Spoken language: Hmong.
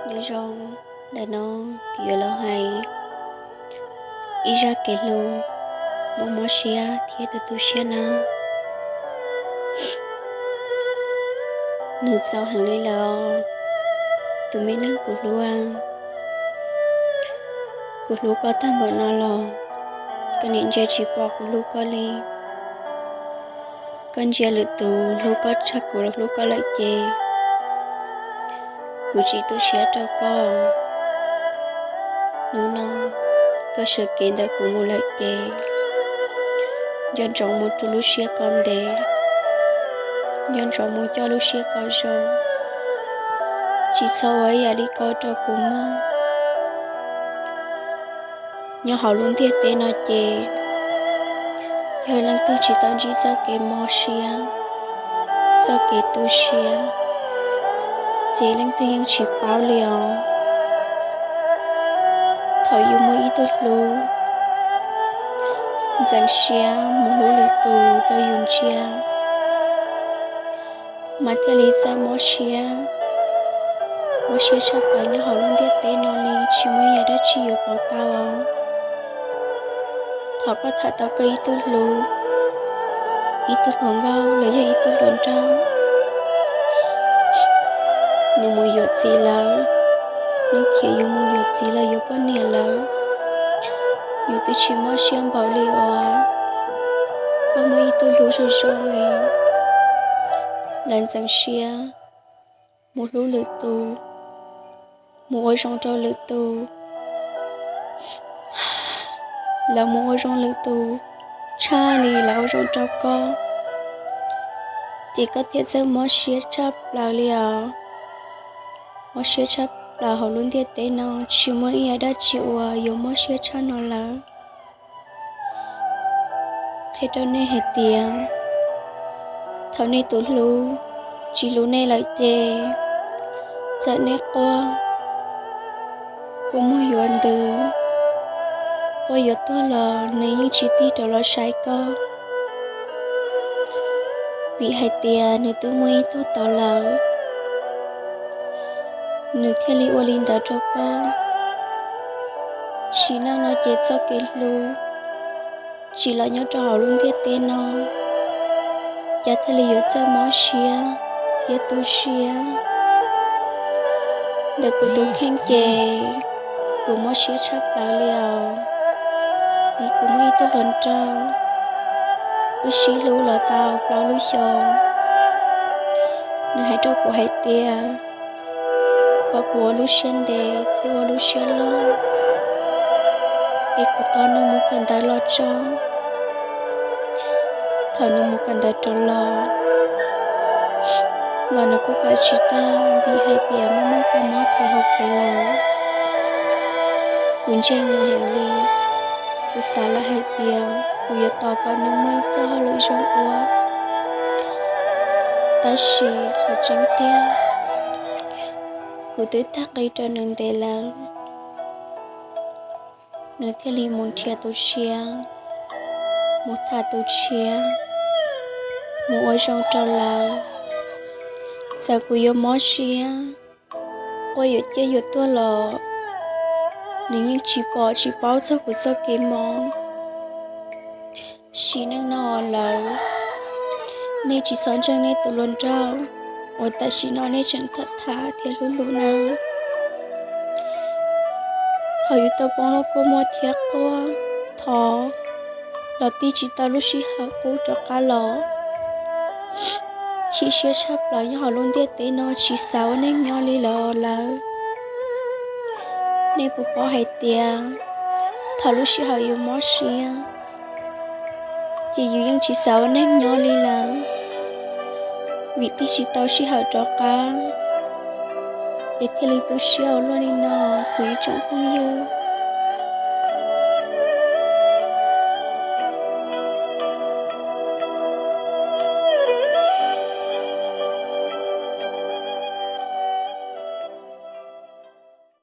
Nyob zoo, ntawm no kuv yuav los hais ib zaj kev hlub mob mob siab thiab tu tu siab nawb. Nws txaus heev li lawm os, tus me neeg kuv hlub. Kuv hlub koj tag npaum no los koj niam ntsia tsis pom kuv hlub koj li. Koj ntsia lwm tus hlub koj tshaj kuv los hlub koj lawm ces kuv tsis tu siab rau koj. Hnub no koj sawv kev ntawm kuv mus lawm ces nco ntsoov mus rau lub siab koj ntev, nco ntsoov mus coj lub siab koj zoo. Tsis txhob ua ib yam li koj rau kuv mog. Nyob hauv lub ntiaj teb no ces yog leej twg tsis tau ntsib txoj kev mob siab, txoj kev tu siab, ces leej twg yeej tsis paub li os. Thaum yus muaj ib tug hlub, ntxeev siab mus hlub lwm tus rau yus ntsia, mas thiaj li txawj mob siab. Mob siab tshaj plaws nyob hauv lub ntiaj teb no li tsis muaj ib yam dab tsi yuav pauv tau. Thaum koj tham tau koj ib tug hlub, ib tug hluas nkauj los yog ib tug hluas nraug, nws mus yuav txiv lawm, nws khiav yus mus yuav txiv los yuav poj niam lawm, yus twb tsis mob siab npaum li os. Koj muaj ib tug hlub zoo zoo li, lawv ntxeev siab mus hlub lwm tus, mus ua zoo rau lwm tus, lawv mus ua zoo lwm tus tshaj li lawv ua zoo rau koj, ces koj thiaj txawj mob siab tshaj plaws li os. Mob siab tshaj plaws hauv lub ntiaj teb no tsis muaj ib yam dab tsi uas yuav mob siab tshaj no lawm. Qhia rau nej hais tias thaum nej tus hlub tsis hlub nej lawm ces txawm nej quaj, kua muag yuav ntws, quaj yuav tuag los nws yeej tsis tig rov los saib koj, vim hais tias nws twb muaj ib tug tod lawm, nws thiaj li ua li ntawd rau koj. Sim neej no ces txoj kev hlub tsis los nyob rau hauv lub ntiaj teb no, cas thiaj li yuav txawj mob siab thiab tu siab. Ntawm kuv tus kheej ces kuv mob siab tshaj plaws li os, vim kuv muaj ib tug hluas nraug, wb sib hlub los tau plaub lub xyoos. Nws hais rau kuv hais tias kom kuv ua lub siab ntev thiab ua lub siab loj, es kuv tos nws mus kawm ntawv los tso. Thaum nws mus kawm ntawv rov los, los nws kuj kawm tsis tag vim hais tias muaj muaj kab mob thaiv hauv kev lawm. Kuv ntseeg nws heev li, kuv xav lawm hais tias kuv yuav tos kom nws muaj ib txoj hauj lwm zoo ua. Tab sis qhov tseeb tiag, kuv twb tag nqi rau nws ntev lawm, nws thiaj li mus nrhiav tus tshiab, mus tham tus tshiab, mus ua zoo rau lawv. Txawm kuv yuav mob siab, quaj yuav ciaj yuav tuag los nws yeej tsis pom tsis paub txog kuv txoj kev mob. Sim neej no lawm, nej tsis txhob ntseeg nej tus hluas nraug uas tam sim no nej tseem tham tham thiab hlub hlub nawb. Thaum yus tau poob lub kua muag thiab quaj, thov los tig tsis tau lub sij hawm qub rov qab los. Chim siab tshaj plaws nyob hauv lub ntiaj teb no tsis xav ua neej nyob li lawm. Nej puas paub hais tias thaum lub sij hawm yus mob siab ces yus yeej tsis xav ua neej nyob li lawm, vim tig tsis tau sij hawm rov qab, es thiaj li tu siab ua luaj li no. Kuv ib tsoom phooj ywg,